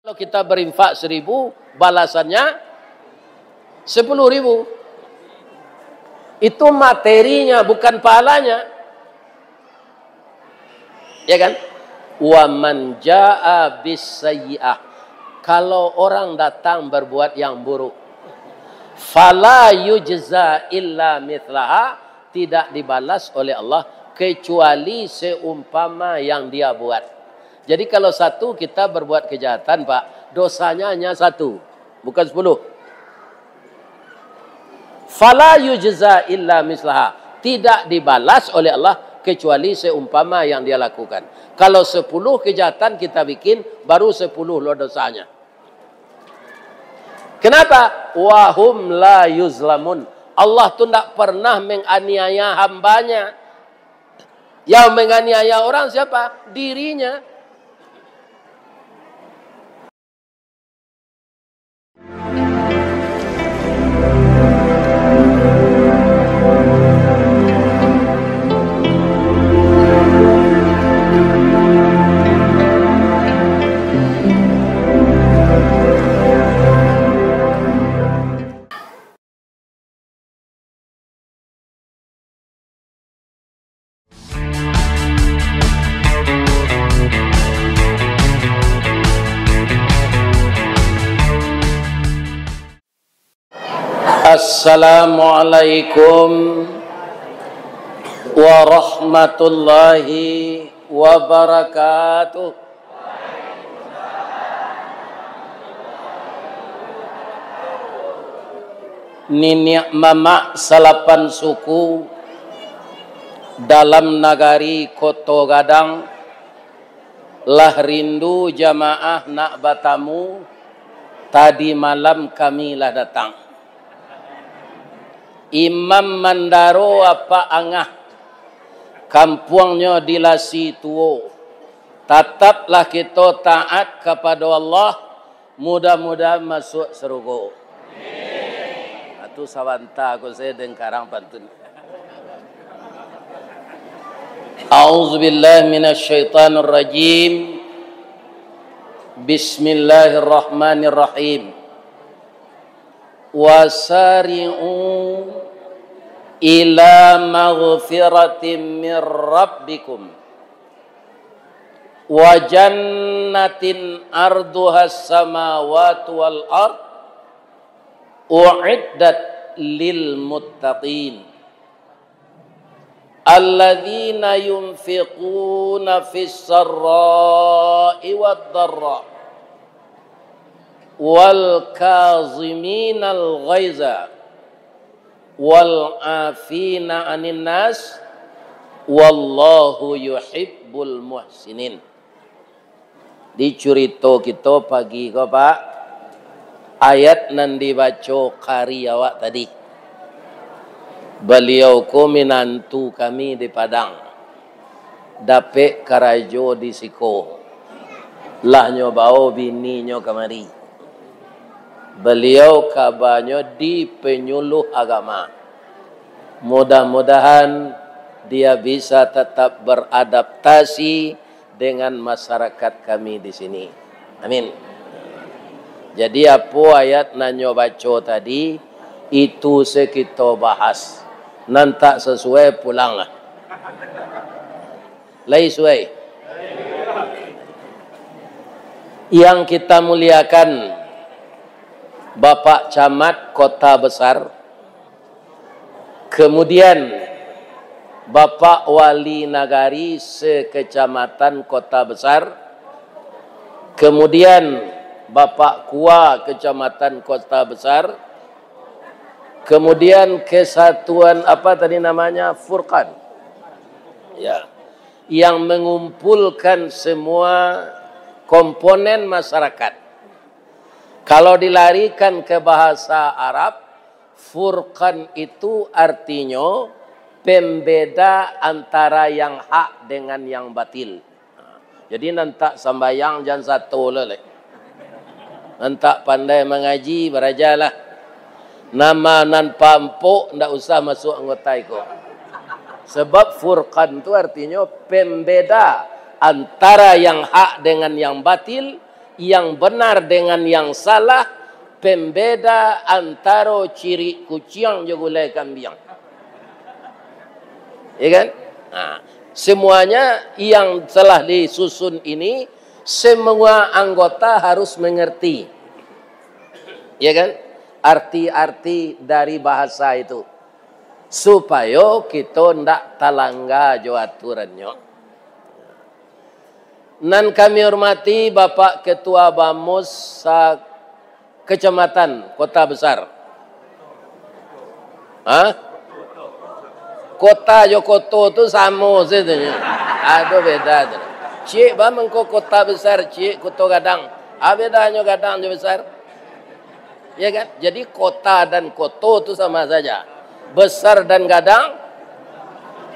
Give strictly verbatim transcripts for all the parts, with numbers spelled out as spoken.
Kalau kita berinfak seribu, balasannya sepuluh ribu. Itu materinya, bukan pahalanya. Ya kan? "Wa man jaa bis sayyi'ah." Kalau orang datang berbuat yang buruk, "fala yujza illa mithlaha," tidak dibalas oleh Allah kecuali seumpama yang dia buat. Jadi kalau satu kita berbuat kejahatan, Pak, dosanya hanya satu, bukan sepuluh. "Fala yujza illa mislaha." Tidak dibalas oleh Allah kecuali seumpama yang dia lakukan. Kalau sepuluh kejahatan kita bikin, baru sepuluh lo dosanya. Kenapa? "Wa hum la yuzlamun." Allah tu ndak pernah menganiaya hambanya. Yang menganiaya orang siapa? Dirinya. Assalamualaikum warahmatullahi wabarakatuh. Niniak mamak salapan suku dalam nagari Koto Gadang, lah rindu jamaah nak batamu, tadi malam kami lah datang. Imam Mandaro Apak Angah, kampuangnyo di Lasi Tuo. Tataplah kito taat kapado Allah, mudah-mudahan masuak sarugo. Atu sabanta ko sajo dengkarang pantun. A'udzubillahi minasyaitonirrajim. Bismillahirrahmanirrahim. Wasari'u ila maghfiratin mir rabbikum wa jannatin arduhas samawati wal ard u'iddat lil muttaqin. Alladzina yunfiquna fis sarra'i wad dharra, wal kaziminal ghaiza, wal afina anin nas, wallahu yuhibbul muhsinin. Di curito kito pagi ko, Pak, ayat nan dibaco kari awak tadi, baliau ko minantu kami di Padang, dapek karajo di siko, lah nyo bao bininyo kamari. Baliau kabanyo di penyuluh agama. Mudah-mudahan dia bisa tetap beradaptasi dengan masyarakat kami di sini. Amin. Jadi, apo ayat nan nyo baco tadi, itu se kito bahas. Nan tak sesuai, pulanglah. Lai suai. Yang kita muliakan, Bapak Camat Kota Besar, kemudian Bapak Wali Nagari se-Kecamatan Kota Besar, kemudian Bapak Kua Kecamatan Kota Besar, kemudian kesatuan, apa tadi namanya, Furqan. Ya. Yang mengumpulkan semua komponen masyarakat. Kalau dilarikan ke bahasa Arab, Furqan itu artinyo pembeda antara yang hak dengan yang batil. Jadi, nan tak sambayang, jan sato lo lai. Nan tak pandai mangaji, barajalah. Nama nan pampok, ndak usah masuak anggota iko. Sebab Furqan tu artinyo pembeda antara yang hak dengan yang batil, yang benar dengan yang salah, pembeda antaro cirik kuciang jo gulai kambiang. Ya kan? Nah, semuanya yang telah disusun ini, semua anggota harus mengerti. Ya kan? Arti-arti dari bahasa itu. Supayo kito ndak talangga jo aturannyo. Nan kami hormati Bapak Ketua Bamus sa-, Kecamatan, Kota Besar. Hah? Kota jo koto tu samo sajo nyo. Ado beda tu. Ciek ba mangko Kota Besar, ciek Koto Gadang. Ah, bedanyo gadang jo besar. Ya kan? Jadi kota dan koto tu sama saja. Besar dan gadang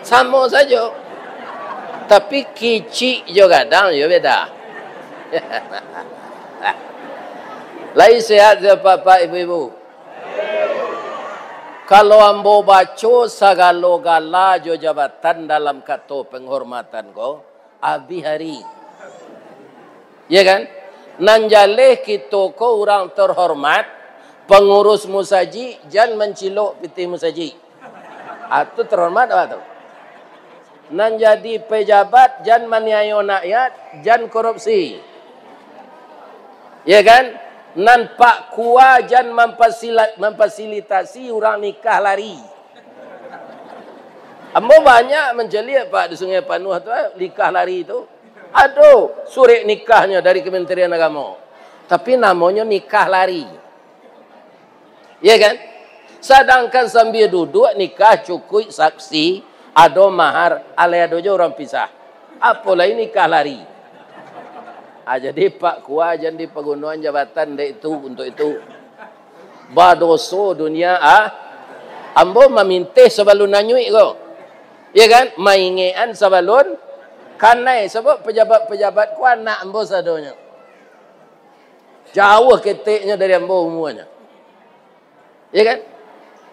samo sajo. Tapi kicik jo gadang yo beda. Lai sehat se, Bapak, Ibu-ibu? Kalau ambo baco sagalo gala jo jabatan dalam kato penghormatan ko, abih ari. Ya kan? Nan jaleh kito ko urang terhormat, pangurus musajik, jan mancilok pitih musajik. Ah, tu terhormat apa tu? Nan jadi pejabat, jan maniayo rakyat, jan korupsi. Ya kan? Nan Pak Kua, jan mampasila-, mampasilitasi urang nikah lari. Ambo banyak mancaliak, Pak, di Sungai Panuah tu, ah, nikah lari tu. Ado surek nikahnyo dari Kementerian Agamo. Tapi namonyo nikah lari. Ya kan? Sadangkan sambia duduak nikah cukuik saksi, ado mahar, alai ado juo urang pisah. Apo lai nikah lari. Ah, jadi Pak Kua jan dipagunoan jabatan dek itu, untuk itu. Badoso dunia, ah. Ambo mamintih sabalun nanyuik ko. Ya kan? Maingekan sabalun kanai. Sabab pejabat-pejabat ko anak ambo sadonyo. Jauah keteknyo dari ambo umuanyo. Ya kan?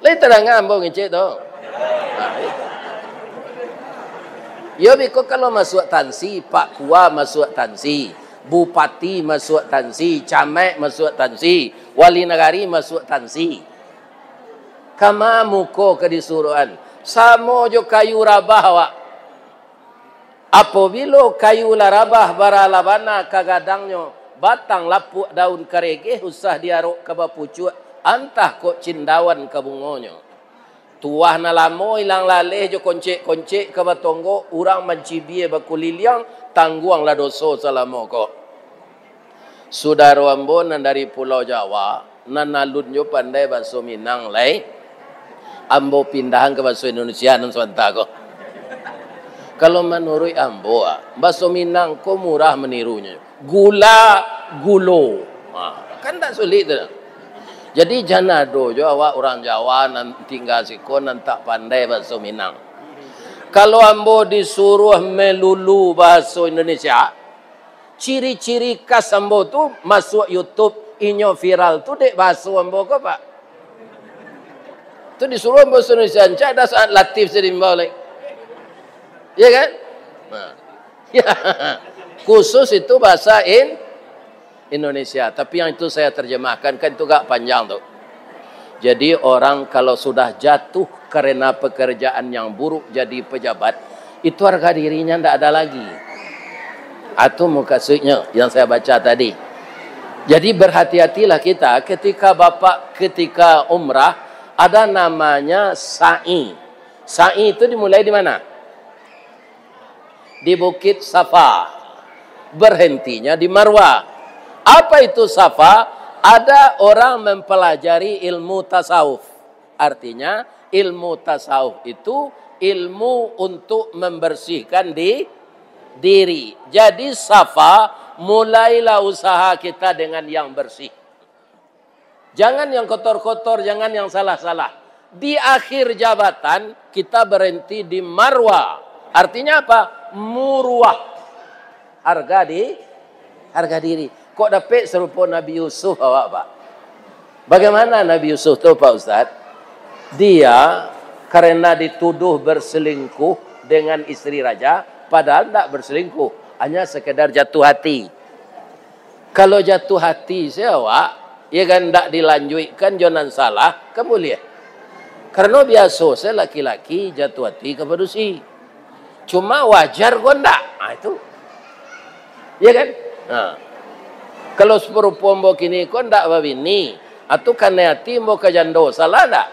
Lai tadanga ambo ngecek tu. Nah, itu. Yo, biko kalau masuak tansi, Pak Kua masuak tansi, bupati masuak tansi, camat masuak tansi, wali nagari masuak tansi. Kama muko ka disuruahan? Samo jo kayu rabah awak. Apobilo kayu lah rabah, bara lah bana ka gadangnyo, batang lapuak, daun karegeh, usah diarok ka bapucuak, antah kok cindawan ka bungonyo. Tuah nan lamo ilang laleh jo koncek-koncek ka batonggok, urang mancibia bakuliliang, tangguanglah doso salamo ko. Sudaro ambo nan dari Pulau Jawa, nan alun jo pandai baso Minang lai, ambo pindahan ka baso Indonesia nan sabanta ko. Kalau manuruik ambo, ah, baso Minang ko murah manirunyo. Gula, gulo. Ha, kan ndak sulik tu. Jadi, jan ado jo awak urang Jawa nan tingga siko nan tak pandai baso Minang. Kalau ambo disuruah melulu baso Indonesia, ciri-ciri khas ambo tu masuak YouTube, inyo viral tu dek baso ambo ko, Pak. Tu disuruah ambo baso Indonesia, ancak ado Saat Latif sadimbau lai. Ya kan? Nah. Khusus itu bahasa In-, Indonesia. Tapi yang itu saya terjemahkan, kan itu agak panjang tu. Jadi, orang kalau sudah jatuh karena pekerjaan yang buruk jadi pejabat, itu harga dirinya ndak ada lagi. Itu mukasuiknyo yang saya baca tadi. Jadi, berhati-hatilah kita ketika Bapak, ketika umrah, ada namanya sa'i. Sa'i itu dimulai di mana? Di Bukit Safa, berhentinya di Marwah. Apa itu Safa? Ada orang mempelajari ilmu tasawuf. Artinya, ilmu tasawuf itu ilmu untuk membersihkan di-, diri. Jadi, Safa, mulailah usaha kita dengan yang bersih. Jangan yang kotor-kotor, jangan yang salah-salah. Di akhir jabatan, kita berhenti di Marwah. Artinya apa? Muruah. Harga di-, harga diri. Kok dapek sarupo Nabi Yusuf awak, Pak? Bagaimana Nabi Yusuf tu, Pak Ustaz? Dia karena dituduh berselingkuh dengan istri raja, padahal ndak berselingkuh, hanya sekedar jatuh hati. Kalau jatuah hati se awak, ya kan, ndak dilanjuikkan jo nan salah, kan buliah. Karano biaso se laki-laki jatuah hati ka padusi. Cuma wajar ko ndak? Ah, itu. Ya kan? Nah. Kalau sarupo ambo kini ko ndak babini, atau kanai ati ambo ka jando, salah ndak?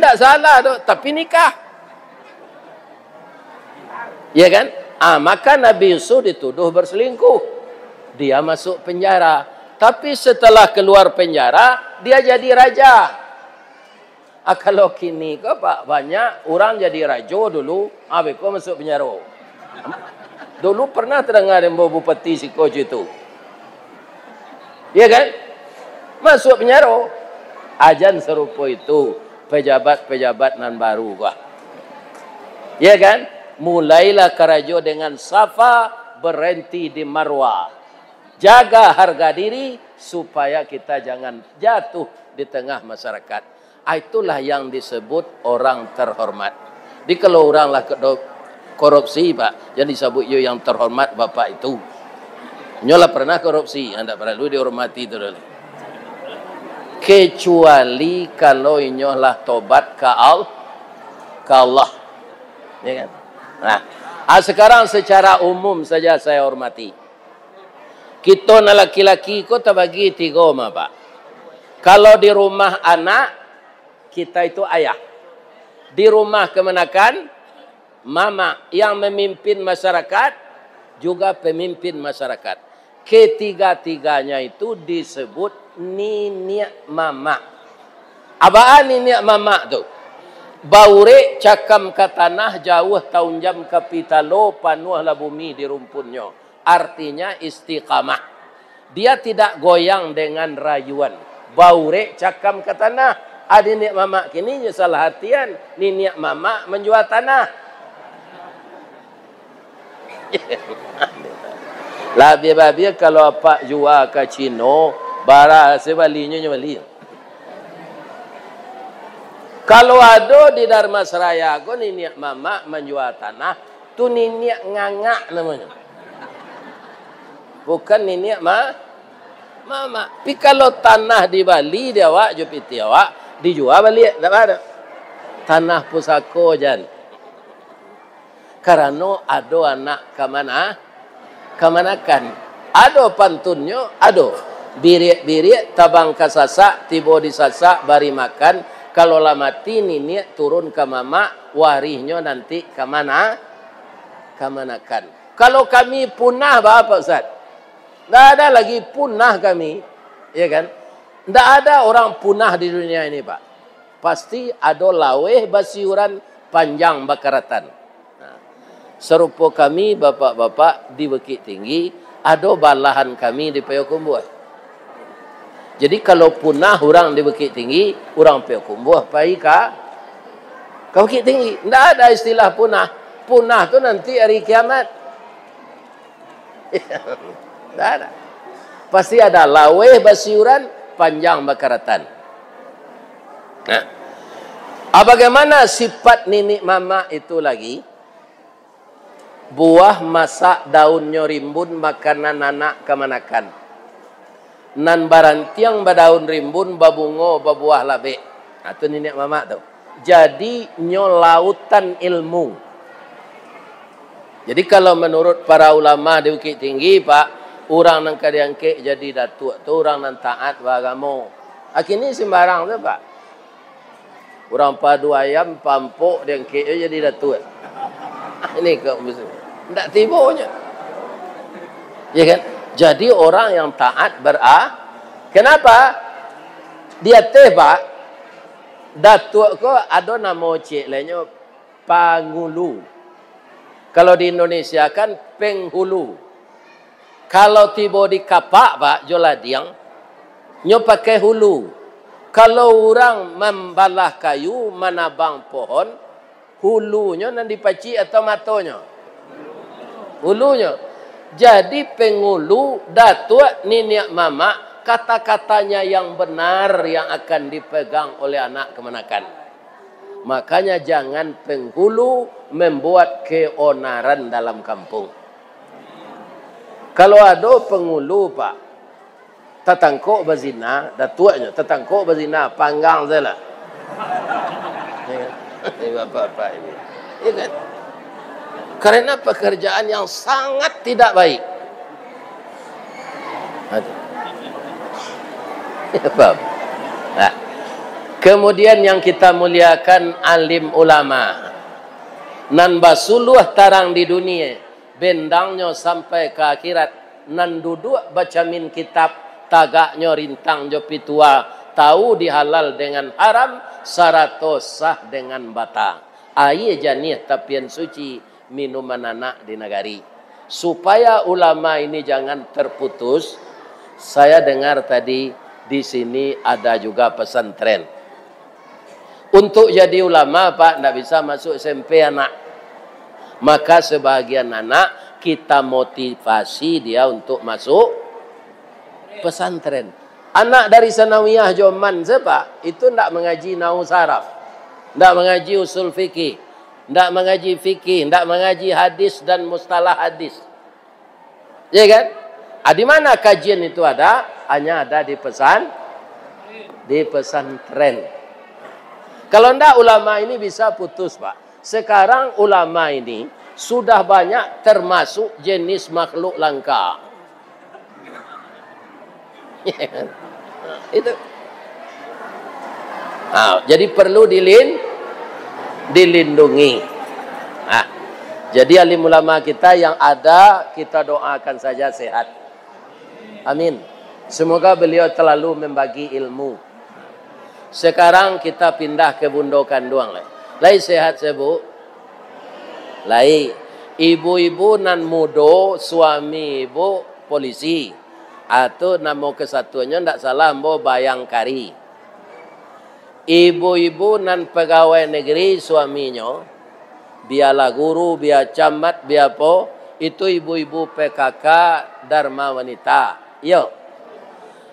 Ndak salah doh, tapi nikah. Ya kan? Ah, maka Nabi Yusuf dituduh berselingkuh. Dia masuk penjara. Tapi setelah keluar penjara, dia jadi raja. Ah, kalau kini ko, Pak, banyak urang jadi rajo dulu, ah, beko masuk penjara. Dulu pernah tadanga dek ambo bupati siko cak itu. Ya kan? Masuk penjara. Ajan sarupo itu pejabat-pejabat nan baru ko. Ya kan? Mulailah karajo dengan Safa, berhenti di Marwah. Jaga harga diri supaya kita jangan jatuh di tengah masyarakat. Ah, itulah yang disebut orang terhormat. Jadi kalau urang lah kedo-, korupsi, Pak, jan disabuik jo yang terhormat Bapak itu. Inyo lah pernah korupsi, ah, ndak paralu dihormati tu doh. Kecuali kalau inyo lah tobat ka Al-, ka Allah. Ya kan? Nah, ah, sekarang secara umum saja saya hormati. Kito nan laki-laki ko tabagi tigo mah, Pak. Kalau di rumah anak, kita itu ayah. Di rumah kamanakan, mamak. Yang memimpin masyarakat, juga pemimpin masyarakat. Ketiga-tiganya itu disebut niniak mamak. Abaan niniak mamak tu? Baurek cakam ka tanah, jauah taunjam ka pitalo, panuahlah bumi di rumpunnyo. Artinya istiqamah. Dia tidak goyang dengan rayuan. Baurek cakam ka tanah. Ado niniak mamak kini nyo salah artian, niniak mamak manjua tanah. Labiah-labiah kalau apak jua ka Cino, bara se balinyo, nyo bali. Kalau ado di Dharmasraya ko niniak mamak manjua tanah, tu niniak ngangak namonyo. Bukan niniak ma-, mamak. Tapi kalau tanah dibali di awak jo pitih awak, dijua baliak, ndak ado. Tanah pusako jan. Karano ado anak kamana-, kamanakan. Ado pantunnyo, ado. Biriak-biriak, tabang ka sasak, tibo di sasak, bari makan. Kalau lah mati niniak, turun ka mamak, warihnyo nanti kamana-, kamanakan. Kalau kami punah, baa, Pak Ustaz? Ndak ada lagi punah kami, ya kan? Ndak ada orang punah di dunia ini, Pak. Pasti ado laweh basiuran, panjang bakaratan. Nah, sarupo kami, bapak-bapak, di Bukittinggi, ado balahan kami di Payakumbuah. Jadi, kalau punah urang di Bukittinggi, urang Payakumbuah pai ka, ka Bukittinggi. Ndak ada istilah punah. Punah tu nanti hari kiamat. Ndak ada. Pasti ada laweh basiuran, panjang bakaratan. Nah. Ah, bagaimana sifat niniak mamak itu lagi? Buah masak daunnyo rimbun, makanan anak kamanakan. Nan barantiang badaun rimbun, babungo, babuah labek. Nah, tu niniak mamak tu. Jadi, nyo lautan ilmu. Jadi, kalau menurut para ulama di Bukittinggi, Pak, urang nan ka diangkek jadi datuak tu urang nan taat baagamo. Ah, kini sembarang tu, Pak. Urang padu ayam, pampok, diangkek jo jadi datuak. Ini kok musuh. Ndak tibonyo. Ya kan? Jadi orang yang taat bera-, kenapa? Di ateh, Pak, datuak ko ado namo ciek lainnyo, pangulu. Kalau di Indonesia kan penghulu. Kalau tibo di kapak, Pak, jo ladiang, nyo pakai hulu. Kalau urang mambalah kayu, manabang pohon, hulunyo nan dipacik atau matonyo? Hulunyo. Jadi, penghulu, datuak, niniak mamak, kata-katanya yang benar yang akan dipegang oleh anak kamanakan. Makanya, jangan penghulu membuat keonaran dalam kampung. Kalau ado pangulu, Pak, tatangkok bazina, datuaknyo, tatangkok bazina, panggang sajolah. Ya kan? Ini bapak-bapak ini. Ya kan? Karena pekerjaan yang sangat tidak baik. Aduh. Ya, paham? Nah, kemudian yang kita muliakan, alim ulama. Nan basuluah tarang di dunia, bendangnyo sampai ka akhirat, nan duduak bacamin kitab, tagaknyo rintang jo pitua, tahu di halal dengan haram, sarato sah dengan bata. Aia janiah tapian suci, minuman anak di nagari. Supaya ulama ini jangan terputus, saya dengar tadi di sini ada juga pesantren. Untuk jadi ulama, Pak, ndak bisa masuk S M P anak. Maka sebahagian anak kita motivasi dia untuk masuk pesantren. Anak dari sanawiyah jo man se, Pak, itu ndak mangaji nahwu saraf, ndak mangaji usul fikih, ndak mangaji fikih, ndak mangaji hadis dan mustalah hadis. Ya kan? Ah, di mana kajian itu ada? Hanya ada di pesan, di pesantren. Kalau ndak, ulama ini bisa putus, Pak. Sekarang ulama ini sudah banyak termasuk jenis makhluk langka. Itu. Ah, jadi perlu dilin-, dilindungi. Ah, jadi alim ulama kita yang ada, kita doakan saja sehat. Amin. Semoga beliau terlalu membagi ilmu. Sekarang kita pindah ke bundo kanduang lai. Lai sehat se, Bu? Lai. Ibu-ibu nan mudo, suami ibu polisi. Ah, tu namo kesatuannyo ndak salah ambo bayangkari. Ibu-ibu nan pegawai negeri suaminyo, bialah guru, bia camat, bia apo, itu ibu-ibu P K K Dharma Wanita. Iyo.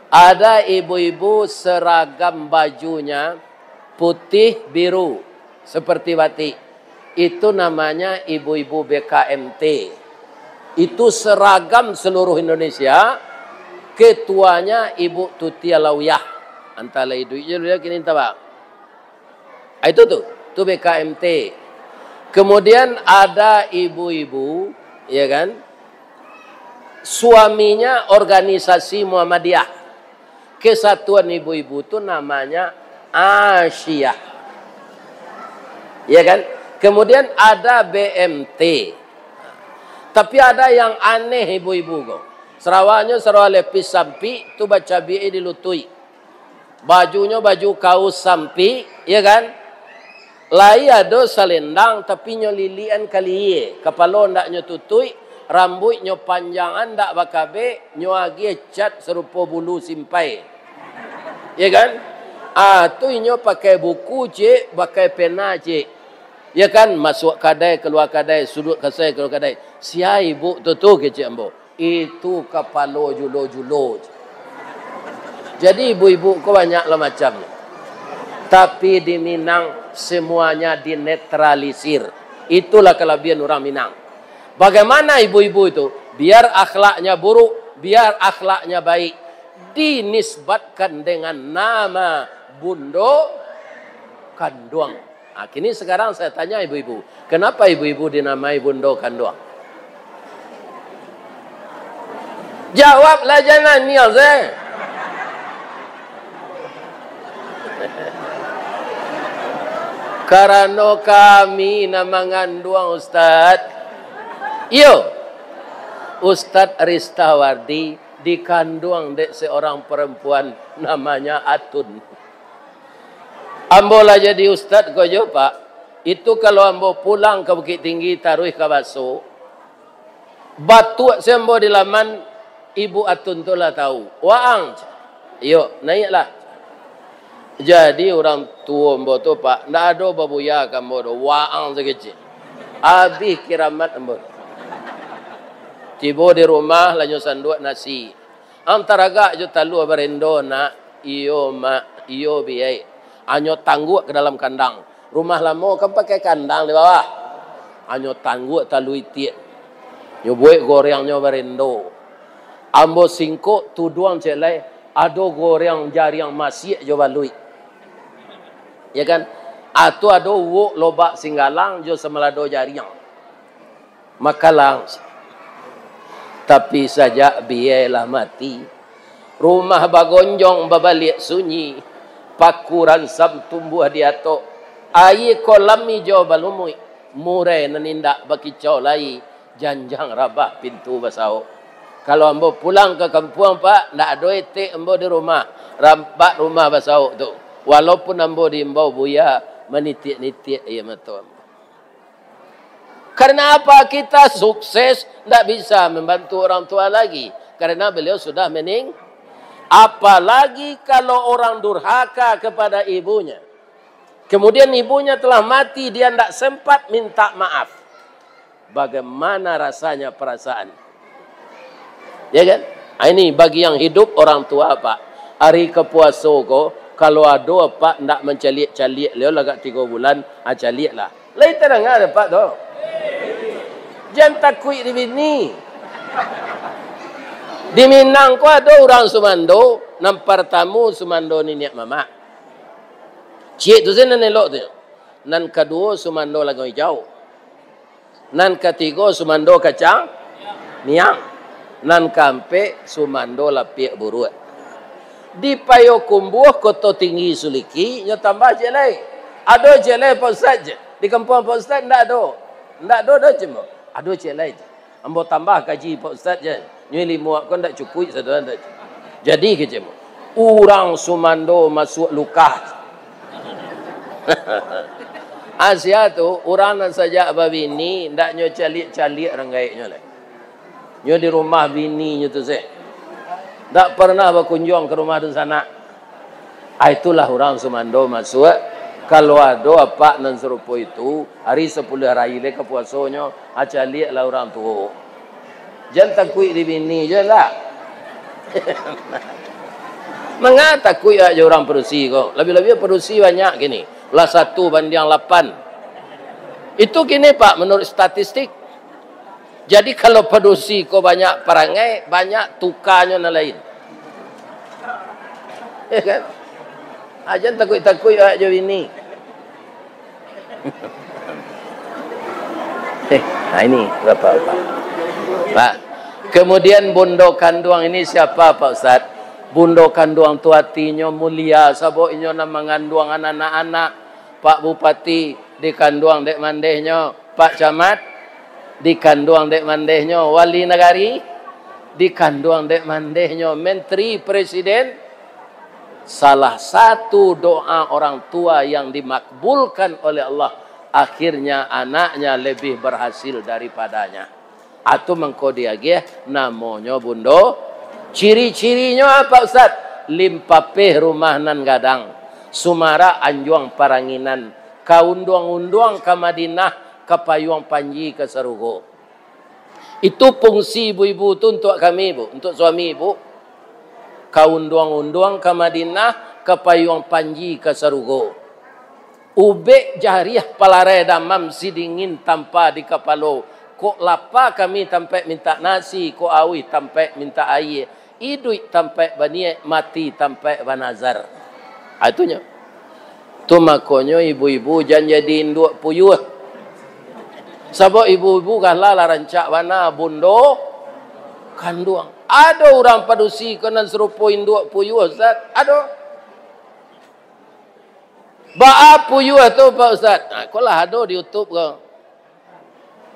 Ada ibu-ibu seragam bajunya putih biru seperti batik. Itu namanya ibu-ibu B K M T. Itu seragam seluruh Indonesia. Ketuanya Ibu Tuti Alawiyah. Antah lah iduik juo dia kini, antah, Pak. Ah, itu tu, tu B K M T. Kemudian ada ibu-ibu, ya kan, suaminya organisasi Muhammadiyah. Kesatuan ibu-ibu tu namanya Asyiyah. Ya kan? Kemudian ada B M T. Tapi ada yang aneh ibu-ibu ko. Sarawanyo sarawa lepis sampik, tu bacabiak di lutuik. Bajunyo baju kaus sampik, ya kan? Lai ado salendang, tapi nyo lilikan kalie, kapalo ndak nyo tutuik, rambuiknyo panjangan ndak bakabek, nyo agiah cat sarupo bulu simpai. Ya kan? Ah, tu inyo pakai buku, cek, pakai pena, cek. Ya kan? Masuak kadai, kalua kadai, suduik kasai, kalua kadai. Sia ibu tu, tu, kecek ambo. Itu kapalo julo-julo. Jadi, ibu-ibu ko banyak lah macamnyo. Tapi, di Minang, semuanya dinetralisir. Itulah kelebihan orang Minang. Bagaimana ibu-ibu itu? Biar akhlaknya buruk, biar akhlaknya baik, dinisbatkan dengan nama bundo kanduang. Ah, kini sekarang saya tanya ibu-ibu, kenapa ibu-ibu dinamai bundo kanduang? Jawablah, jangan niang se. Karano kami nan manganduang, Ustaz. Iyo. Ustaz Ristawardi dikanduang dek seorang perempuan namanya Atun. Ambo lah jadi ustad ko jo, Pak. Itu kalau ambo pulang ka Bukittinggi, taruih ka Baso, batuak se ambo di laman, Ibu Atun tu lah tahu. "Waang." "Iyo, naiaklah." Jadi urang tuo ambo tu, Pak, ndak ado babuya ka ambo doh. Waang sakecek. Abih kiramat ambo. Tibo di rumah, lah nyo sanduak nasi. "Ang taragak jo talua barendo, Nak?" "Iyo, Mak." "Iyo, biai." Anyo tangguak ka dalam kandang. Rumah lamo kan pakai kandang di bawah. Anyo tangguak talua itiak. Nyo buek gorengnyo barendo. Ambo singkok tuduang ciek lai, ado goreng jariang masiak jo baluik. Ya kan? Atu ado uwok lobak singgalang jo samalado jariang. Makalang. Tapi sajak biai lah mati, rumah bagonjong babaliak sunyi, paku ransam tumbuah di atok, aia kolam ijau balumuik, murai nan indak bakicau lai, janjang rabah pintu basaok. Kalau ambo pulang ka kampuang, Pak, ndak ado etek ambo di rumah, rabak rumah basaok tu. Walaupun ambo diimbau buya, manitiak-nitiak aia mato ambo. Karena apa? Kita sukses, ndak bisa membantu orang tua lagi. Karena beliau sudah mening-, apalagi kalau orang durhaka kepada ibunya. Kemudian ibunya telah mati, dia ndak sempat minta maaf. Bagaimana rasanya perasaan? Ya kan? Ah, ini bagi yang hidup orang tua, Pak. Ari ka puaso ko, kalau ado apak ndak mancaliak-caliak, leo lagak tigo bulan, ah, caliaklah. Lai tadanga dek apak tu. Jan takuik di bini. Di Minang ko ado urang sumando, nan partamo sumando niniak mamak. Ciek tu se nan elok tu. Nan kaduo sumando langau ijau. Nan katigo sumando kacang miang. Nan kaampek sumando lapiak buruak. Di Payokumbuah, Koto Tinggi Suliki, nyo tambah ciek lai. Ado ciek lai, Pak Ustaz, je. Di kampuang Pak Ustaz ndak ado. Ndak ado doh, cimo. Ado ciek lai, je. Ambo tambah kaji Pak Ustaz, je. Nyo limo ko ndak cukuik, saudara, ndak. Jadi, kecimo. Urang sumando masuak lukah. Asia tu, urang nan sajak babini, ndak nyo caliak-caliak rang gaeknyo lai. Nyo di rumah bininyo tu se. Ndak pernah bakunjuang ka rumah dunsanak. Ah, itulah urang sumando masuak. Kalau ado apak nan sarupo itu, ari sapuluah hari lai ka puasonyo, ah, caliaklah urang tuo. Jan takuik di bini je lah. Manga takuik awak jo urang padusi ko? Labiah-labiah padusi banyak kini. Lah satu bandiang lapan. Itu kini, Pak, menurut statistik. Jadi, kalau padusi ko banyak parangai, banyak tukanyo nan lain. Ya kan? Ah, jan takuik-takuik awak jo bini. Eh, nah ini, Bapak-bapak. Pak, kemudian bundo kanduang ini siapa, Pak Ustaz? Bundo kanduang tu atinyo mulia, sabab inyo nan manganduang anak-anak. Pak Bupati dikanduang dek mandehnyo, Pak Camat dikanduang dek mandehnyo, Wali Nagari dikanduang dek mandehnyo, Menteri, Presiden. Salah satu doa orang tua yang dimakbulkan oleh Allah, akhirnya anaknya lebih berhasil daripadanya. Atu mangko diagiah namonyo bundo. Ciri-cirinyo apa, Ustaz? Limpapeh rumah nan gadang, sumarak anjuang paranginan, kaunduang-unduang ka Madinah, kapayuang panji ka sarugo. Itu fungsi ibu-ibu tu untuak kami, Bu, untuak suami, Bu. Kaunduang-unduang ka Madinah, kapayuang panji ka sarugo. Ubek jariah palarai damam sidingin tampa di kapalo. Kok lapa kami tampaik mintak nasi, kok auih tampaik mintak aia. Iduik tampaik baniaik, mati tampaik banazar. Ah, itunyo. Tu makonyo ibu-ibu jan jadi induak puyuah. Sabab ibu-ibu galah lah rancak bana bundo kanduang. Ado urang padusi ko nan sarupo induak puyuah, Ustaz? Ado. Baa puyuah tu, Pak Ustaz? Nah, ko lah ado di YouTube ko.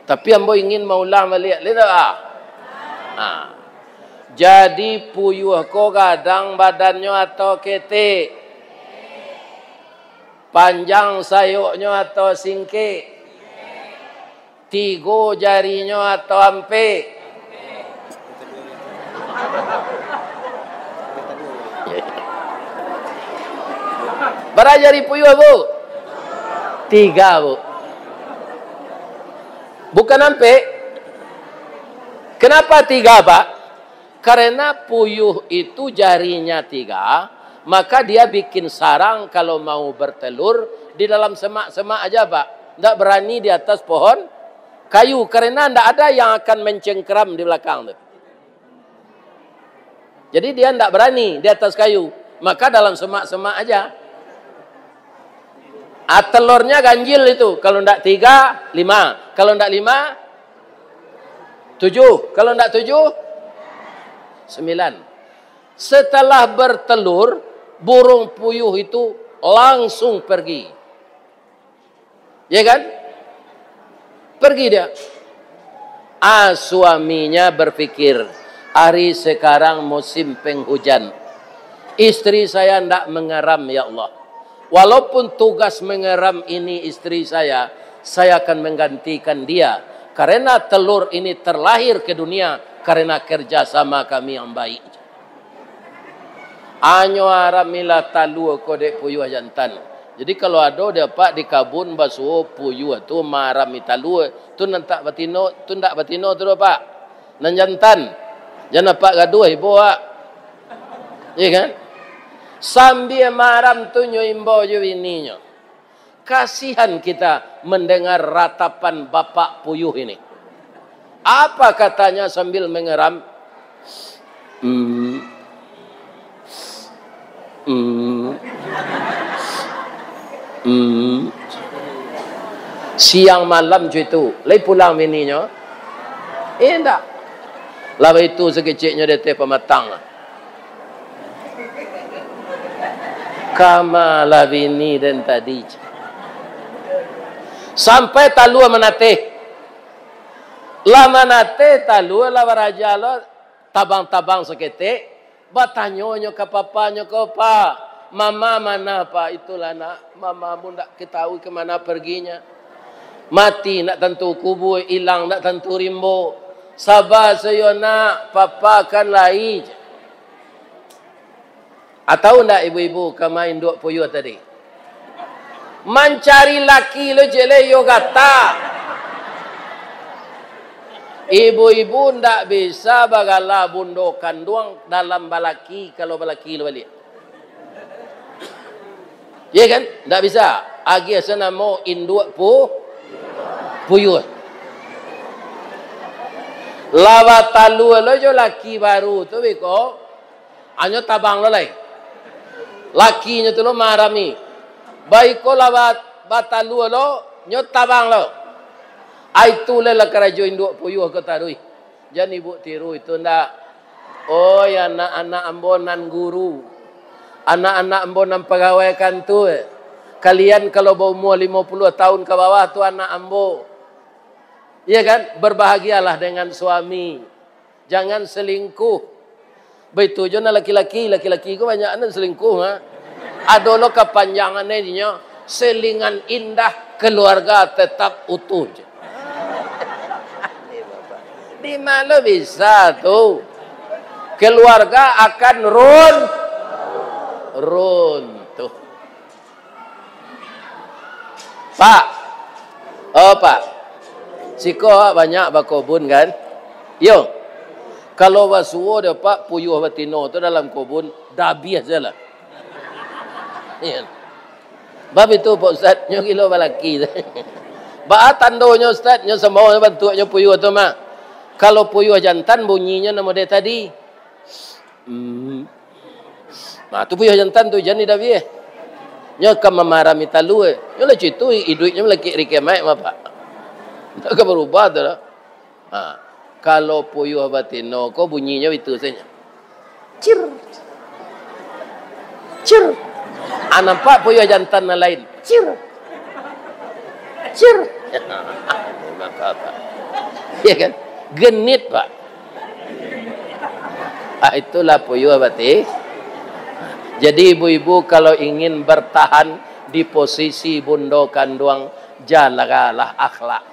Tapi ambo ingin maulang baliak. Lihat tak? Ah. Ah. Jadi puyuah ko gadang badannyo atau ketek? Panjang sayoknyo atau singkek? Tigo jarinyo atau ampek? Bara jari puyuah, Bu? Tiga, Bu. Bukan ampek. Kenapa tiga, Pak? Karena puyuh itu jarinya tiga, maka dia bikin sarang kalau mau bertelur di dalam semak-semak aja, Pak. Ndak berani di atas pohon kayu, karena ndak ada yang akan mencengkeram di belakang tu. Jadi dia ndak berani di atas kayu, maka dalam semak-semak aja. Ah, telurnya ganjil itu. Kalau ndak tiga, lima. Kalau ndak lima, tujuh. Kalau ndak tujuh, sembilan. Setelah bertelur, burung puyuh itu langsung pergi. Ya kan? Pergi dia. Ah, suaminya berpikir, "Ari sekarang musim penghujan. Istri saya ndak mengeram, ya Allah. Walaupun tugas mengeram ini istri saya, saya akan menggantikan dia. Karena telur ini terlahir ke dunia karena kerja sama kami yang baik." Anyo aramilah talua ko dek puyuah jantan. Jadi, kalau ado dek apak di kabun basuo puyuah tu maarami talua, tu nan tak batino, tu ndak batino tu doh, Pak. Nan jantan, jan apak gaduah ibo, Pak. Iya kan? Sambia maaram tu nyo imbau jo bininyo. Kasihan kita mendengar ratapan bapak puyuh ini. Apa katanya sambil mengeram? Hmm. Hmm. Hmm. Siang malam cuy tu, lai pulang bininyo? Indak. Lah baitu sakeceknyo di ateh pamatang. Kamalah bini den tadi. Sampai talua manateh. Lah manateh talua, lah baraja lo, tabang-tabang saketek, batanyo nyo ka papanyo ko, "Pa, mama mana, Pa?" "Itulah, Nak, mamamu ndak ketahui ke mana perginya. Mati ndak tantu kubua, ilang ndak tantu rimbo. Saba sajo, Nak, papa kan lai." Atau ndak ibu-ibu ka main induak puyuah tadi? Mancari laki lo cek lai, iyo gata. Ibu-ibu ndak bisa bagala bundo kanduang dalam balaki, kalau balaki lo baliak. Iya kan? Ndak bisa. Agiah sanamo induak pu-, puyuah. Lah batalua lo jo laki baru tu beko, anyo tabang lo lai. Lakinyo tu lo marami. Baiko lah ba-, batalua lo, nyo tabang lo. Ai tu lai lah karajo induak puyuah ko taruih. Jan ibu tiru itu ndak. Oi, anak-anak ambo nan guru, anak-anak ambo nan pagawai kantua, kalian kalau baumua limo puluah tahun ka bawah tu anak ambo. Iya kan? Berbahagialah dengan suami. Jangan selingkuh. Baitu jo nan laki-laki, laki-laki ko banyak nan selingkuh, ha. Ado lo kapanjangan inyo, selingan indah, keluarga tetap utuh. Di ma lo bisa tu? Keluarga akan run-, runtuh. Pak. Oh, Pak. Siko awak banyak bakobun, kan? Yo. Kalau basuo dek Pak, puyuah batino tu dalam kobun, dah abih se lah. Iyo. Bab itu, Pak Ustaz, nyo gilo balaki. Baa tandonyo, Ustaz? Nyo samo bantuaknyo puyuah tu mah. Kalau puyuah jantan, bunyinyo nan model tadi. Hmm. Nah, tu puyuah jantan tu, jan idak bieh. Nyo ka mamarami talua. Nyo lah citu iduiknyo malakik ri kemaik mah, Pak. Ndak ka barubah tu lah. Ha. Kalau puyuah batino ko bunyinyo itu sajo. Cir. Cir. Ah, nampak puyuah jantan nan lain. Cir. Cir. Ya kan? Genit, Pak. Ah, itulah puyuah bati. Jadi, ibu-ibu kalau ingin bertahan di posisi bundo kanduang, jagalah akhlak.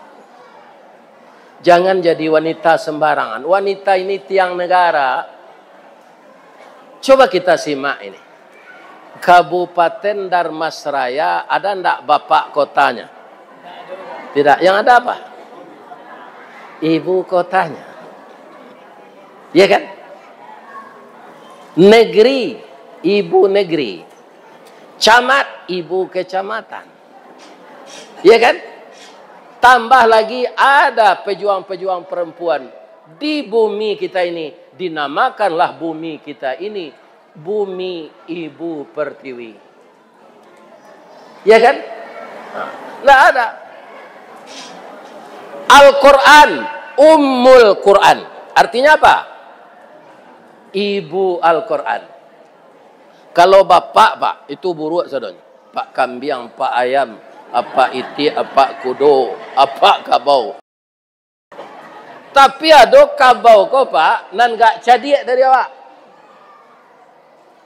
Jangan jadi wanita sembarangan. Wanita ini tiang negara. Coba kita simak ini. Kabupaten Dharmasraya ada ndak bapak kotanya? Tidak. Yang ada apa? Ibu kotanya. Ya kan? Negeri, ibu negeri. Camat, ibu kecamatan. Ya kan? Tambah lagi ada pejuang-pejuang perempuan di bumi kita ini, Dinamakanlah bumi kita ini bumi ibu pertiwi. Ya kan? Ndak ada. Al-Quran, Ummul Quran. Artinya apa? Ibu Al-Quran. Kalau bapak, Pak, itu buruak sadonyo. Pak kambiang, pak ayam, apak itiak, apak kudo, apak kabau. Tapi ado kabau ko, Pak, nan gak cadiak dari awak.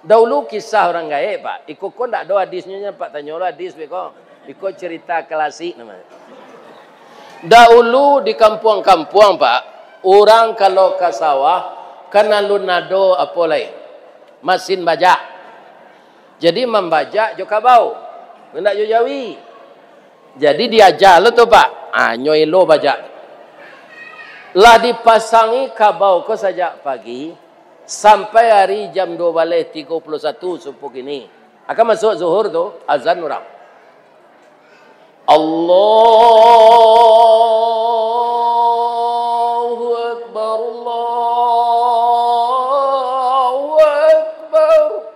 Daulu kisah urang gaek, Pak. Iko ko ndak ado hadisnyo, Pak, tanyo lo hadis, Pak, ko. Iko cerita klasik namonyo. Daulu di kampuang-kampuang, Pak, urang kalau ka sawah, kan alun ado apo lai, masin bajak. Jadi mambajak jo kabau, indak jo jawi. Jadi diaja lo tu, Pak. Ah, nyo elo bajak. Lah dipasangi kabau ko sajak pagi sampai ari jam duo baleh tigo puluah satu subuh kini. Akan masuak zuhur tu, azan urang. Allahu Akbar, Allahu Akbar.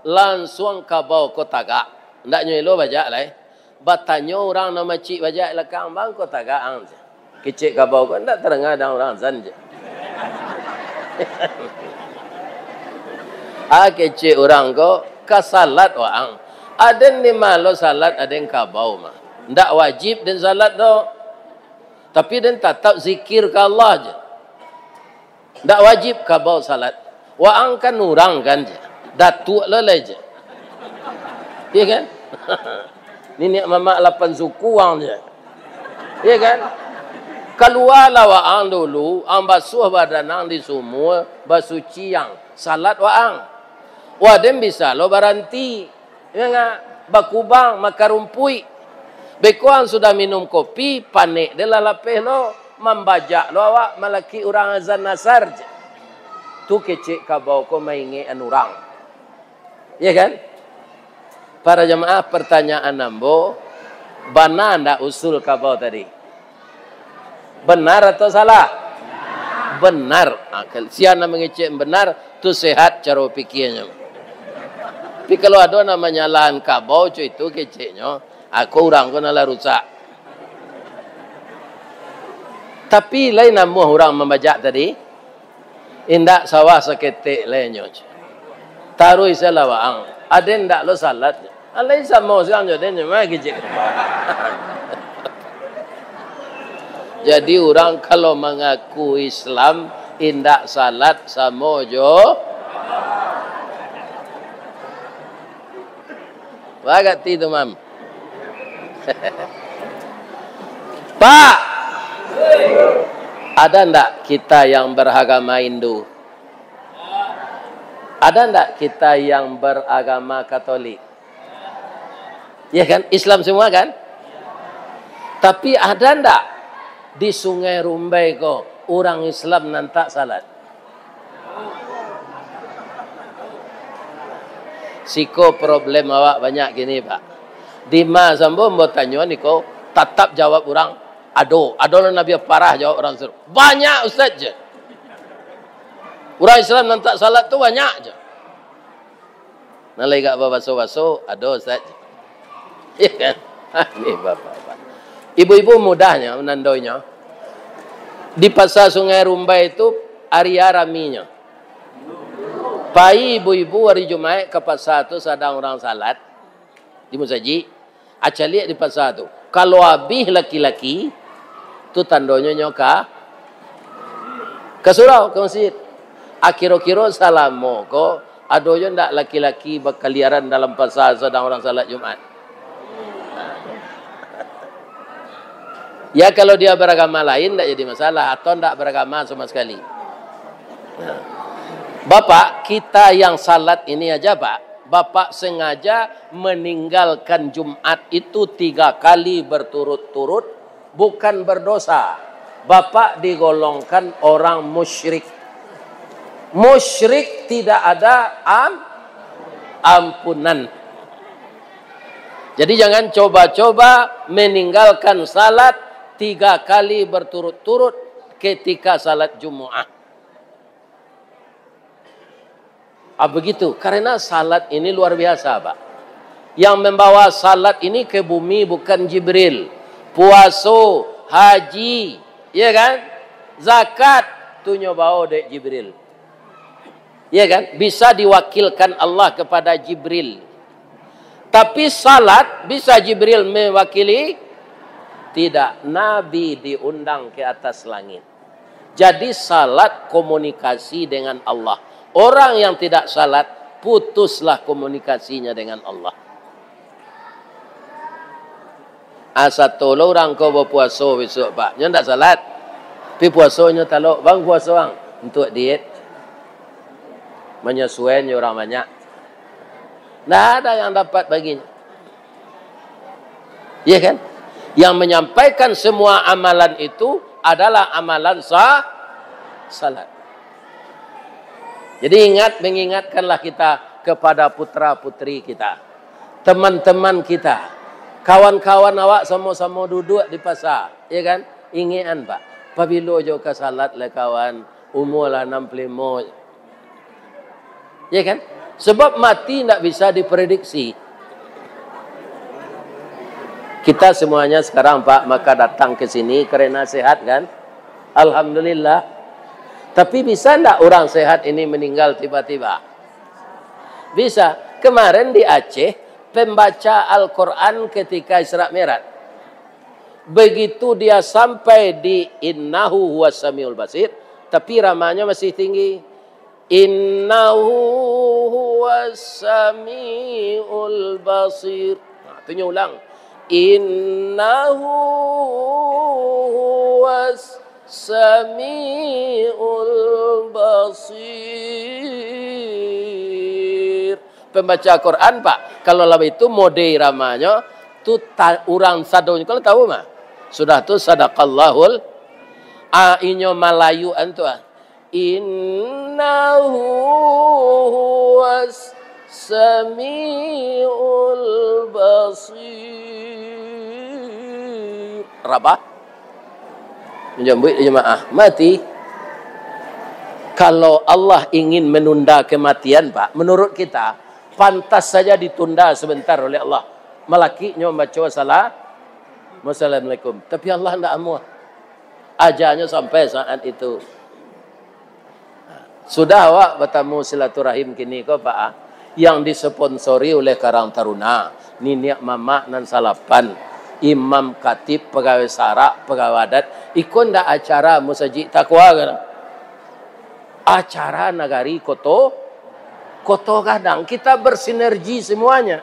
Lansuang kabau ko tagak. Ndak nyo elo bajak lai. Batanyo urang nan macik bajak lakang, "Bang, ko tagak ang?" Kecek kabau ko, "Ndak tadanga dang urang azan je." Ah, kecek urang ko, "Ka salat waang?" "Aden di ma lo salat, aden kabau mah." "Ndak wajib den salat doh. Tapi den tatap zikir ka Allah je." Ndak wajib kabau salat. Waang kan urang kan je. Datuak lo lai je. Iya kan? Niniak mamak lapan suku ang je. Iya kan? Kalualah waang dulu, ang basuah badan ang di sumua, basuci ang, salat waang. Waden bisa lo baranti. Indak, bakubang, makan rumpuik. Beko ang sudah minum kopi, panek den lah lapeh lo, mambajak lo awak, malakik urang azan asar je. Tu kecek kabau ko maingekan urang. Iya kan? Para jamaah, pertanyaan ambo, bana ndak usul kabau tadi? Benar atau salah? Benar. Ah, kal-, sia nan mangecek benar, tu sehat caro pikianyo. Tapi kalau ado nan manyalahan kabau, co itu keceknyo, ah, ko urang ko nan lah rusak. Tapi lai namuah urang mambajak tadi, indak sawah saketek lai nyo. Taruih salah waang. Aden ndak lo salat. Alai samo siang jo den, cuma kicik. Jadi, urang kalau mangaku Islam, indak salat samo jo. Bagak ti tu, Mam. Pak, ada ndak kita yang beragama Hindu? Ada ndak kita yang beragama Katolik? Ya kan? Islam semua kan? Tapi ada ndak di Sungai Rumbai ko urang Islam nan tak salat? Siko problem awak banyak kini, Pak. Dima sambo ambo tanyo niko, tatap jawab urang, ado, ado lah nabiah parah jawab urang suruh. Banyak, Ustaz, je. Urang Islam nan tak salat tu banyak je. Nan lai gak babaso-baso, ado, Ustaz. Iya kan? Ni bapak-bapak. Ibu-ibu mudahnyo, nandoinyo. Di Pasar Sungai Rumbai tu, aria raminyo. Pai ibu-ibu ari Jumaik ka pasar tu, sadang urang salat di musajik. Acaliak di pasar tu. Kalau abih laki-laki, tu tandonyo nyo ka, ka surau, ka masjid. Akiro-kiro salamo ko, ado jo ndak laki-laki bakaliaran dalam pasar sadang urang salat Jumat? Ya, kalau dia beragama lain, ndak jadi masalah, atau ndak beragama sama sekali. Nah. Bapak, kita yang salat ini aja, Pak, Bapak sengaja meninggalkan Jumat itu tiga kali berturut-turut, bukan berdosa. Bapak digolongkan orang musyrik. Musyrik tidak ada am-, ampunan. Jadi, jangan coba-coba meninggalkan salat tiga kali berturut-turut ketika salat Jumaat. Ah, begitu. Karena salat ini luar biasa, Pak. Yang membawa salat ini ke bumi bukan Jibril. Puaso, haji, ya kan? Zakat, tu nyo bawa dek Jibril. Ya kan? Bisa diwakilkan Allah kepada Jibril. Tapi salat bisa Jibril mewakili? Tidak. Nabi diundang ke atas langit. Jadi salat komunikasi dengan Allah. Orang yang tidak salat, putuslah komunikasinya dengan Allah. Ah, sato lo urang ko bapuaso bisuak, Pak. Nyo ndak salat. Tapi puasonyo talok, "Bang, puaso, Bang." Untuak diet. Manyasuaian jo urang banyak. Ndak ada yang dapat baginyo. Iya kan? Yang menyampaikan semua amalan itu adalah amalan sa-, salat. Jadi ingat, mengingatkanlah kita kepada putra-putri kita, teman-teman kita, kawan-kawan awak samo-samo duduak di pasar, ya kan? Ingekan, Pak, pabilo jo ka salat lai kawan, umur lah enam puluh limo. Ya kan? Sebab mati ndak bisa diprediksi. Kita semuanya sekarang, Pak, maka datang ke sini karena sehat, kan? Alhamdulillah. Tapi bisa ndak orang sehat ini meninggal tiba-tiba? Bisa. Kemarin di Aceh, pembaca Al-Quran ketika Isra Mi'raj. Begitu dia sampai di "Innahu huwas samiul basir", tapi ramanya masih tinggi. "Innahu huwas samiul basir." Nah, tu nyo ulang. "Innahu huwas samiul basir." Pembaca Quran, Pak, kalau lah itu mode iramanyo, tu ta-, urang sadonyo kalau tahu mah. Sudah tu sadaqallahul, ah, inyo Malayu an tu, ah. "Innahu huwas samiul basir." Rabah. Manjambuik jamaah. Mati. Kalau Allah ingin menunda kematian, Pak, menurut kita, pantas saja ditunda sebentar oleh Allah. Malakiknyo mambaco salam, "Wassalamualaikum." Tapi Allah ndak amuah. Ajalnyo sampai saat itu. Sudah awak batamu silaturahim kini ko, Pak, ah, yang disponsori oleh Karang Taruna, niniak mamak nan salapan, imam, katib, pagawai sarak, pagawai adat, iko ndak acara Musajik Takwa ko? Acara nagari Koto, Koto Gadang. Kita bersinergi semuanya.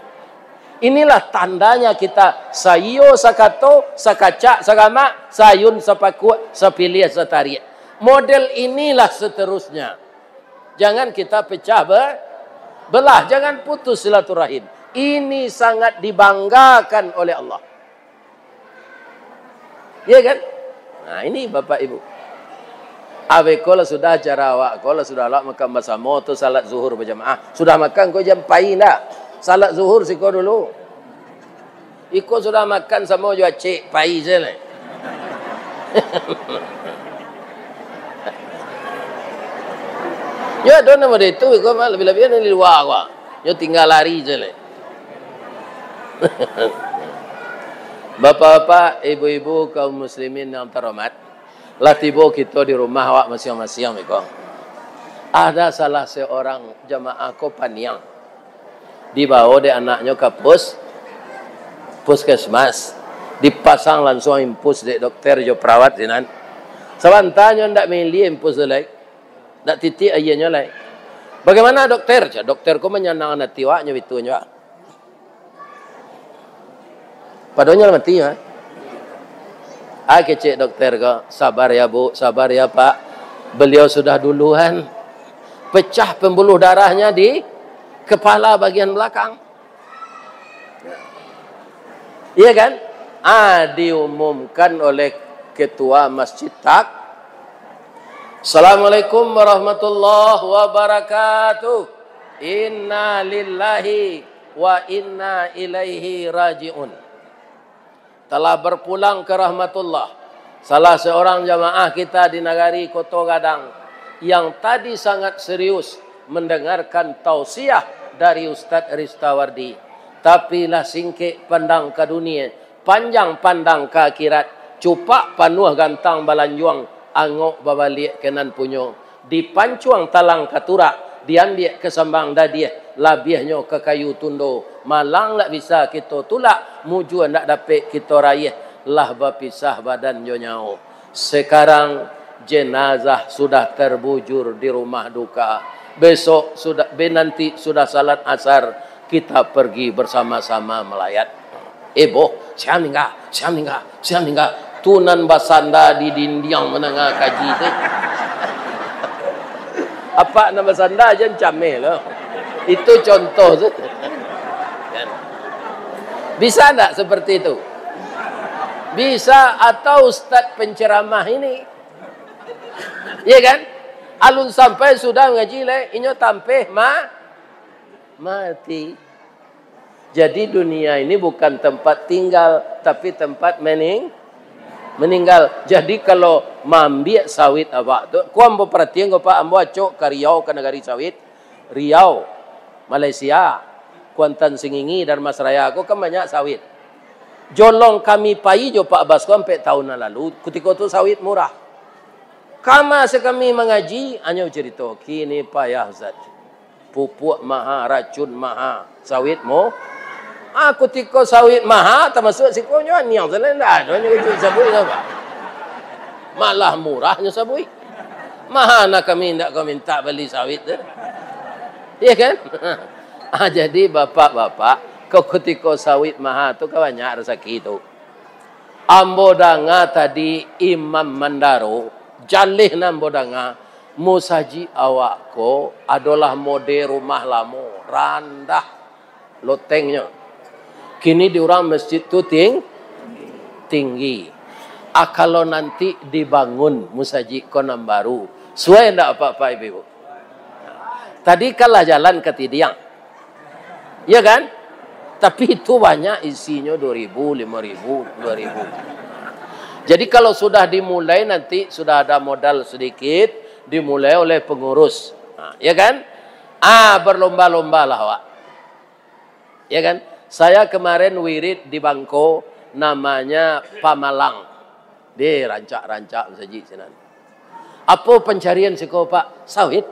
Inilah tandanya kita saiyo sakato, sakacak sagamak, saayun sapakuak, sapiliah satariak. Model inilah seterusnya. Jangan kita pecah be-, belah, jangan putus silaturahim. Ini sangat dibanggakan oleh Allah. Iya kan? Nah, ini Bapak Ibu. Abeko lah sudah acara awak ko, lah sudah awak makan basamo tu salat zuhur bajamaah. Sudah makan ko jan pai ndak? Salat zuhur siko dulu. Iko sudah makan samo jo acek, pai se lah. Yo, ado nan model itu, iko mah labiah-labiah nan di lua ko. Yo tinggal lari se lah. Bapak-bapak, ibu-ibu, kaum muslimin yang terhormat, lah tibo kito di rumah awak masiang-masiang, iko. Ada salah seorang jamaah ko paniang. Dibawa dek anaknyo ka pus-, puskesmas. Dipasang langsung impus dek dokter jo perawat sinan. Sabanta nyo ndak mailiah impus tu lai. Ndak titiak aianyo lai. "Bagaimana, dokter?" Cak dokter ko manyanangkan ati awaknyo bitu nyo. Padohal nyo lah mati, ha? Ah, kecek dokter ko, "Sabar ya, Bu, sabar ya, Pak. Beliau sudah duluan. Pecah pembuluh darahnya di kepala bagian belakang." Iya kan? Ah, diumumkan oleh ketua masjid tak. "Assalamualaikum warahmatullahi wabarakatuh. Inna lillahi wa inna ilaihi raji'un." Telah berpulang ke rahmatullah, salah seorang jamaah kita di nagari Koto Gadang yang tadi sangat serius mendengarkan tausiah dari Ustaz Ristawardi. Tapi lah singkek pandang ka dunia, panjang pandang ka akhirat, cupak panuah gantang balanjuang, angok babaliak ka nan punyo. Dipancuang talang ka turak, diambiak ka sambang dadiah, labiahnyo ka kayu tundo. Malang ndak bisa kito tulak, mujua ndak dapek kito raiah, lah bapisah badan jo nyawo. Sekarang jenazah sudah terbujur di rumah duka. Besok sudah, be nanti sudah salat asar, kita pergi bersama-sama melayat. Eh boh, sia maningga, sia maningga, sia maningga. Tu nan basanda di dindiang mandanga kaji tu. Apak nan basanda jan cameh lo. Itu contoh tu. Kan? Bisa ndak seperti itu? Bisa, atau ustaz penceramah ini. Iya kan? Alun sampai sudah ngaji lai, inyo tampeh ma-, mati. Jadi dunia ini bukan tempat tinggal, tapi tempat mening-, meninggal. Jadi kalau maambiak sawit awak tu, ko ambo paratian ko, Pak, ambo acok ka Riau, ka nagari sawit. Riau, Malaysia, Kuantan Sengingi, Dharmasraya ko kan banyak sawit. Jolong kami pai jo Pak Bas ko ampek taun nan lalu, kutiko tu sawit murah. Kama se kami mangaji, anyo carito, kini payah zat. Pupuak maha, racun maha, sawit mo-, ah, kutiko sawit maha, tamasuak siko nyo aniang salah, ndak ado nyo kutiko sabuik apa. Malah murah nyo sabuik. Maha na kami ndak ka mintak bali sawit tu. Iya kan? Ah, jadi bapak-bapak, ko kutiko sawit maha tu ka banyak rasaki tu. Ambo danga tadi Imam Mandaro, jaleh nan ambo danga, musajik awak ko adolah model rumah lamo, randah lotengnyo. Kini di urang masjid tu ting-, tinggi. Ah, kalau nanti dibangun musajik ko nan baru, suai ndak apak-apak ibu-ibu? Tadi kan lah jalan ka Tidiang. Iya kan? Tapi itu banyak isinyo dua ribu, lima ribu, dua ribu. Jadi kalau sudah dimulai nanti, sudah ada modal sedikit, dimulai oleh pengurus. Nah, iya kan? Ah, berlomba-lombalah awak. Ya kan? Saya kemarin wirid di Bangko, namanya Pamalang. Deh, rancak-rancak masajik sinan. Apo pancarian siko, Pak? Sawit.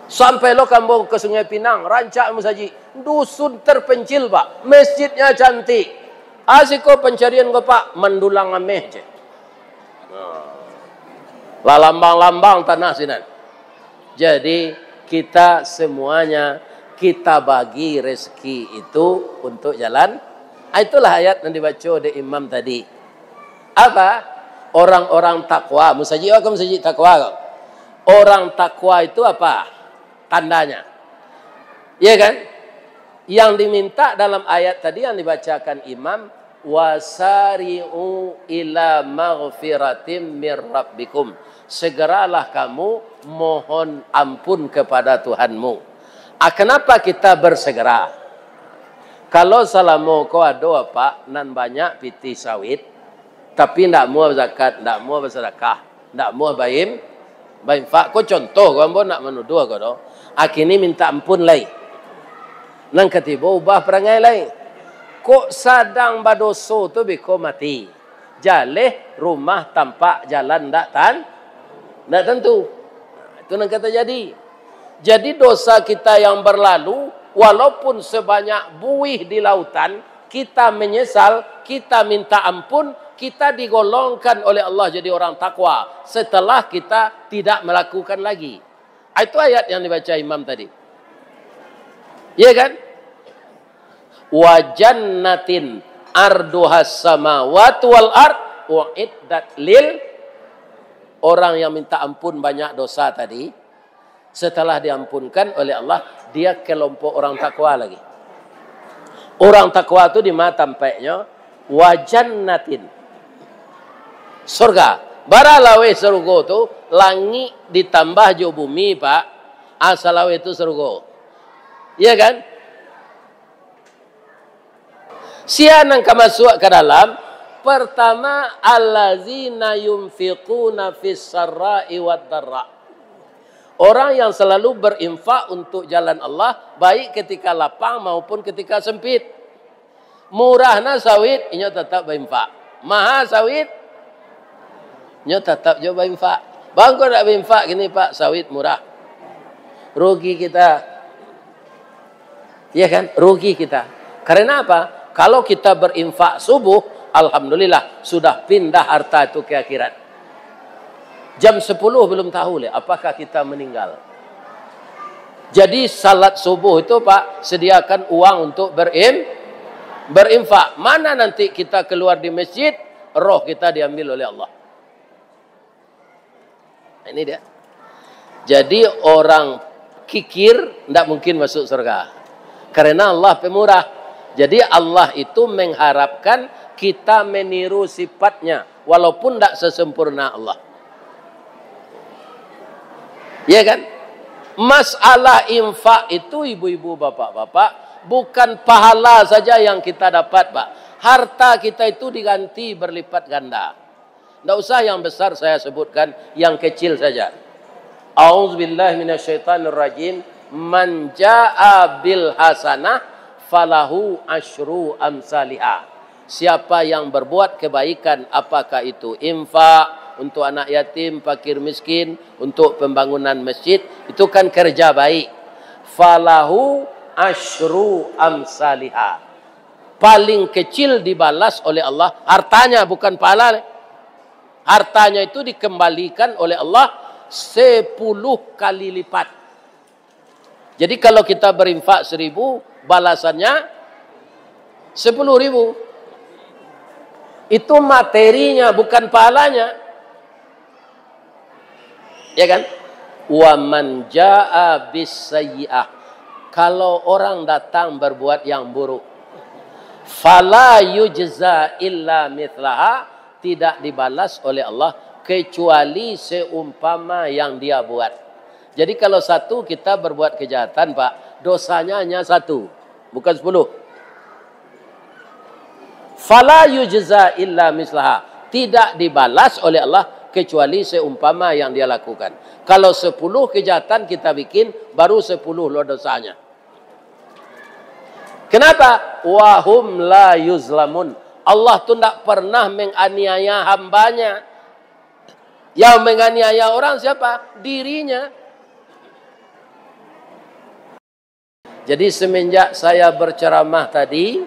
Sampai lo ka ambo ka Sungai Pinang, rancak masajik. Dusun terpencil, Pak. Masjidnya cantik. Ah, siko pancarian ko, Pak? Mandulang ameh je. Lah lambang-lambang tanah sinan. Jadi, kita semuanya, kita bagi rezeki itu untuk jalan. Ah, itulah ayat yang dibaca oleh imam tadi. Apa? Orang-orang takwa. Musajik awak kan musajik takwa kan? Orang takwa itu apa tandanya? Iya kan? Yang diminta dalam ayat tadi yang dibacakan imam, "Wasari'u ila maghfiratim mir rabbikum." Segeralah kamu mohon ampun kepada Tuhanmu. Ah, kenapa kita bersegera? Kalau salamo ko ado apak nan banyak pitih sawit, tapi ndak mua zakat, ndak mua basadakah, ndak mua baim-, bainfak. Ko contoh ko, ambo ndak manuduah ko doh. Ah, kini minta ampun lai. Nan katibo ubah parangai lai. Kok sadang badoso tu biko mati. Jaleh rumah tampak jalan ndak tan-, ndak tantu. Nah, itu nan ka tajadi. Jadi dosa kita yang berlalu, walaupun sebanyak buih di lautan, kita menyesal, kita minta ampun, kita digolongkan oleh Allah jadi orang takwa setelah kita tidak melakukan lagi. Ah, itu ayat yang dibaca imam tadi. Iya kan? "Wa jannatin arduhas samawati wal ard uiddat lil," orang yang minta ampun banyak dosa tadi, setelah diampunkan oleh Allah, dia kelompok orang takwa lagi. Orang takwa tu di ma tampaknyo? Wa jannatin. Surga. Bara laweh sarugo tu, langik ditambah jo bumi, Pak. Asa laweh tu sarugo. Iya kan? Sia nan ka masuak ka dalam? Pertama, allazina yunfiquna fis sarra'i wad darra. Orang yang selalu berinfak untuk jalan Allah, baik ketika lapang maupun ketika sempit. Murah na sawit, inyo tatap bainfak. Maha sawit, inyo tatap jo bainfak. Bangko dak bainfak kini, Pak, sawit murah. Rugi kita. Iya kan? Rugi kita. Karena apa? Kalau kita berinfak subuh, alhamdulillah, sudah pindah harta itu ke akhirat. Jam sepuluh belum tahu leh apakah kita meninggal. Jadi salat subuh itu, Pak, sediakan uang untuk berim-, berinfak. Mana nanti kita keluar di masjid, roh kita diambil oleh Allah. Ini dia. Jadi orang kikir ndak mungkin masuk surga. Karena Allah pemurah. Jadi Allah itu mengharapkan kita meniru sifatnya, walaupun ndak sesempurna Allah. Ya kan? Masalah infak itu, ibu-ibu, bapak-bapak, bukan pahala saja yang kita dapat, Pak. Harta kita itu diganti berlipat ganda. Ndak usah yang besar saya sebutkan, yang kecil saja. A'udzubillahi minasyaitonirrajim. Man jaa bil hasanah falahu asyru amsaliha. Siapa yang berbuat kebaikan, apakah itu infak untuk anak yatim, fakir miskin, untuk pembangunan masjid, itu kan kerja baik. Falahu asyru amsaliha. Paling kecil dibalas oleh Allah, hartanya, bukan pahala. Hartanya itu dikembalikan oleh Allah sepuluh kali lipat. Jadi kalau kita berinfak seribu, balasannya sepuluh ribu. Itu materinya, bukan pahalanya. Ya kan? Wa man jaa bis sayyi'ah. Kalau orang datang berbuat yang buruk, fala yujza illa mithlaha, tidak dibalas oleh Allah kecuali seumpama yang dia buat. Jadi kalau satu kita berbuat kejahatan, Pak, dosanya hanya satu, bukan sepuluh. Fala yujza illa mislaha. Tidak dibalas oleh Allah kecuali seumpama yang dia lakukan. Kalau sepuluh kejahatan kita bikin, baru sepuluh lo dosanya. Kenapa? Wahum la yuzlamun. Allah tu ndak pernah menganiaya hambanya. Yang menganiaya orang siapa? Dirinya. Jadi, semenjak saya berceramah tadi,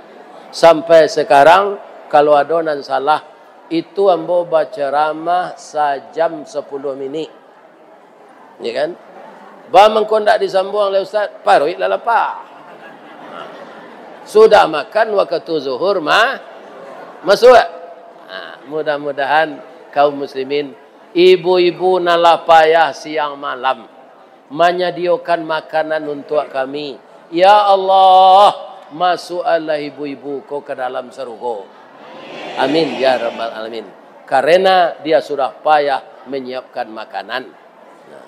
sampai sekarang, kalau ado nan salah, itu ambo baceramah sajam sapuluah minik. Ya kan? Ba mangko ndak disambuang lai ustaz, paruik lah lapa. Sudah makan, wakatu zuhur ma-, masuak. Ha, mudah-mudahan kaum muslimin, ibu-ibu nan lah payah siang malam, manyadiokan makanan untuak kami. Ya Allah, masuaklah ibu-ibu ko ka dalam sarugo. Amin, ya rabbal alamin. Karena dia sudah payah menyiapkan makanan. Nah,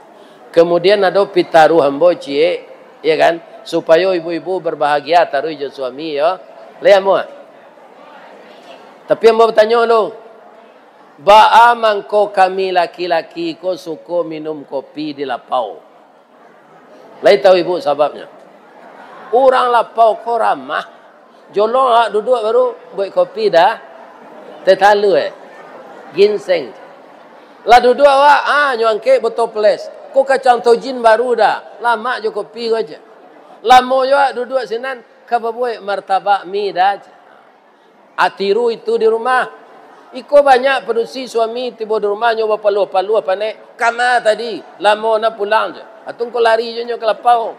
kemudian ado pitaruah ambo ciek, ya kan, supayo ibu-ibu berbahagia taruih jo suami, yo. Lai ambo. Tapi ambo batanyo dulu, baa mangko kami laki-laki ko suko minum kopi di lapau? Lai tahu ibu sababnyo? Urang lapau ko ramah. Jolong awak duduak baru buek kopi dah. Teh talua, eh. Ginseng. Lah duduak awak, ah, nyo angkek botol ples. Ko kacang tojin baru dah. Lamak jo kopi ko aja. Lamo jo awak duduak sinan, ka babuek martabak mi dah. Atiru itu di rumah. Iko banyak padusi suami tibo di rumah nyo bapaluah-paluah panek. Kama tadi, lamo na pulang je. Atun ko lari je nyo ka lapau.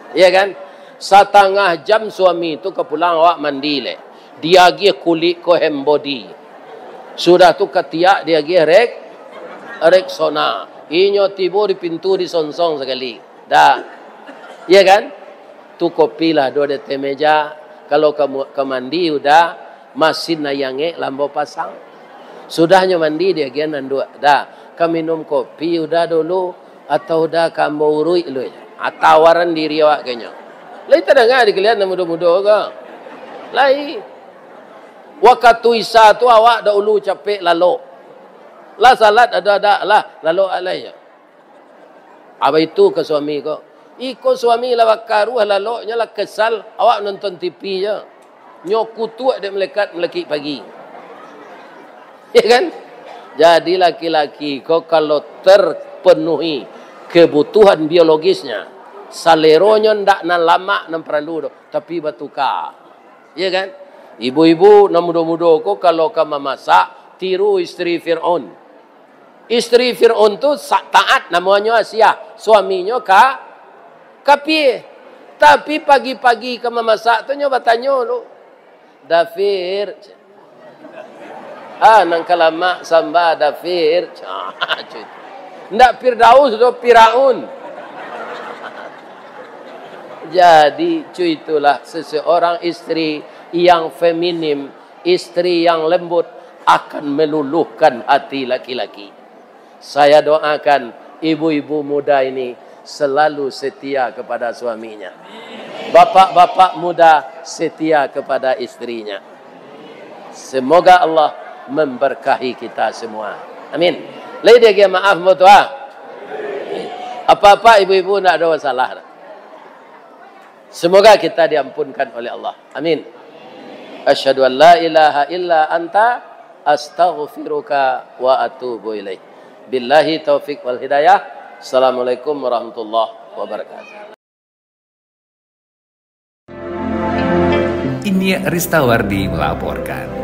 Iya kan? Satangah jam suami tu ka pulang awak mandi leh. Diagiah kulik ko hand body. Sudah tu katiak diagiah Rex-, Rexona. Inyo tibo di pintu disonsong sakali. Dah. Iya kan? Tu kopi lah ado di ateh meja. Kalau ka mu-, ka mandi udah, masin ayang ngek lah ambo pasang. Sudahnyo mandi diagiah nan duo. Dah, ka minum kopi udah dulu, atau udah ka ambo uruik lu? Ah, tawaran diri awak kanyo. Lai tadanga di kalian nan mudo-mudo ko? Lai. Wakatu Isya tu awak dahulu capek lalok. Lah salat ado-ado lah, lalok alai. Abaitu ka suami ko, "Iko suami lah bakaruah laloknyo, lah kesal, awak nonton T V jo. Nyo kutuak dek malaikat malakik pagi." Ya kan? Jadi laki-laki ko kalau terpenuhi kebutuhan biologisnya, saleronyo ndak nan lamak nan paralu doh, tapi batuka. Ya kan? Ibu-ibu nan mudo-mudo ko kalau ka mamasak, tiru isteri Fir'aun. Isteri Fir'aun tu sa-, taat, namonyo Asiah, suaminyo ka-, kapie. Tapi pagi-pagi ka mamasak tu nyo batanyo lu, "Dafir, ah, nan ka lamak samba Dafir." Ndak Firdaus doh, Firaun. Jadi, cuitulah seseorang isteri yang feminim, isteri yang lembut akan meluluhkan hati laki-laki. Saya doakan ibu-ibu muda ini selalu setia kepada suaminya. Bapak-bapak muda setia kepada istrinya. Semoga Allah memberkahi kita semua. Amin. Lai diagiah maaf, ambo tu, ah. Apa-apa ibu-ibu ndak ada masalah. Semoga kita diampunkan oleh Allah. Amin. Asyhadu an la ilaha illa anta, astaghfiruka wa atubu ilaik. Billahi taufik wal hidayah. Assalamualaikum warahmatullahi wabarakatuh. Inyiak Ristawardi melaporkan.